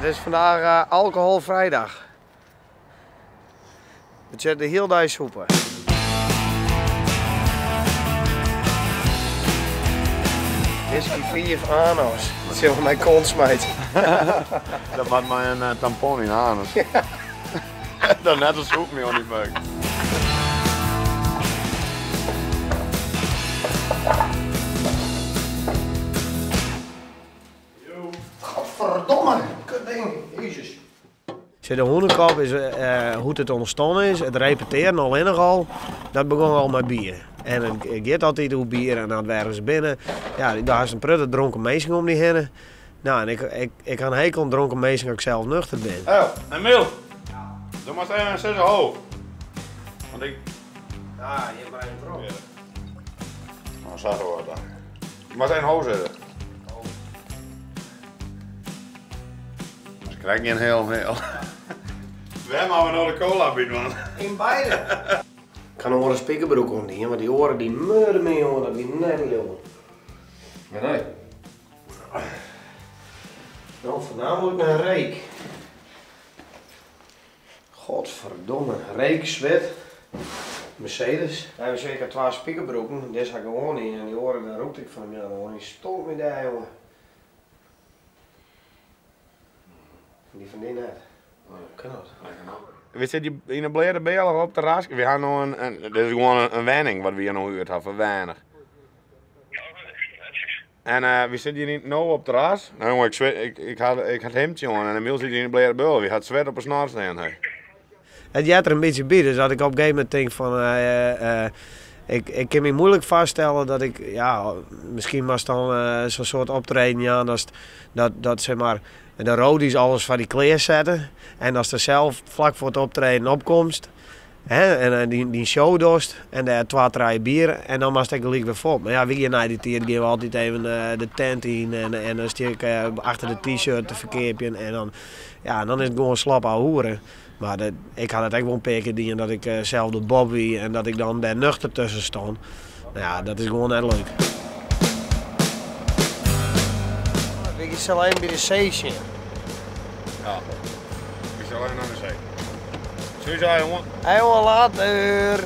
Het is vandaag eh, alcoholvrijdag. We zitten de hele dag soepen. Whisky 5 anus. Dat zit wel mijn kont smijt. Dat maakt mij een tampon in anus. Dat net als soep me niet meuk. Godverdomme, kutding. Jezus. De Hûnekop is hoe het ontstaan is, het repeteren al in al, dat begon al met bier. En het gaat altijd over bier en dan waren ze binnen. Ja, daar is een prutte dronken mensen om die heen. Nou, en ik had een hekel aan dronken mensen als ik zelf nuchter ben. Oh, Emiel. Doe maar even een zes ho. Want ik... Ja, je hebt mij een Nou, zag er wat dan. Je mag even ho zetten. Dus ik krijg geen heel heel. Waar hebben we nou de cola bij, man? In beide. Ik kan nog wel een spijkerbroek om die, want die oren die murden me, jongen, dat die net niet, jongen. Nee, nee. Nou, voornamelijk naar reek. Godverdomme, reek, zwet, Mercedes. Ja, we zeker 12 spijkerbroeken, deze had ik gewoon niet en die oren, daar roekte ik van hem, ja, gewoon die stonk me daar, jongen. Die van die net. Oh, kan dat? We zitten hier in een blede bel op het terras. We hebben nog een, dit is gewoon een wenning wat we hier nog huurd hebben, voor weinig. En we zitten hier nu op het terras. Nou jongen, ik had hemdje jongen en Emiel zit hier in de blede bel. We had zwet op een snor staan. Hey. Het gaat er een beetje bij, dus dat ik op een gegeven moment denk van, ik kan me moeilijk vaststellen dat ik, ja, misschien was het dan zo'n soort optreden, ja, dat, dat, dat zeg maar, de roadies alles van die kleer zetten. En als er zelf vlak voor het optreden opkomst, hè, en die show dorst, en daar 2, 3 bier, en dan was het gelijk weer vol. Maar ja, wie je na die tijd gaan we altijd even de tent in en dan steek ik achter de t-shirt te verkeerpje en dan, ja, dan is het gewoon slap ouwe hoeren. Maar ik had het echt wel een paar keer die dat ik zelf de Bob wie en dat ik dan daar nuchter tussen stond. Nou ja, dat is gewoon net leuk. Ik zal even bij de zee zien. Ja, ik zal even naar de zee. Suus, jongen. Hey, jongen, later.